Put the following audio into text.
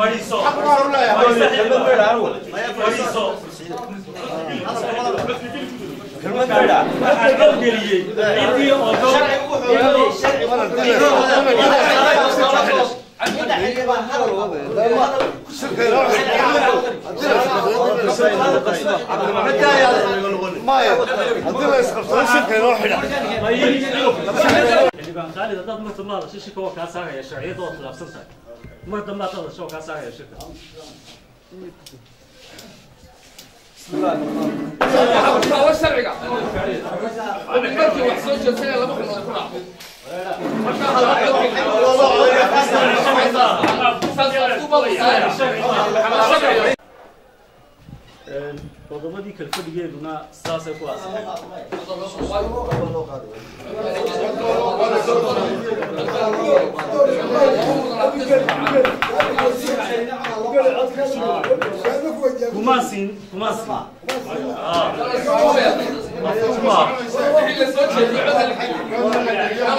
Fadhiiso. Fadhiiso. Waxaa loo geliyey ciddii oo Xildhibaan Khaalid, haddaad mar dambe hadasho shirka waa kaa saaraya. Sharciyadda waa khilaafsan tahay. Mar dambe haddaad hadasho waa kaa saaraya shirka. Waa sharciga markii wax soo jeedsanaya laba xubnood ku raacdo. Marka Qodobadii kala fadhigeeduna sidaasay ku aasaxeen. Kuma siin, kuma siin. Kuma. Wixii la soo jeediyo cod la geliyo.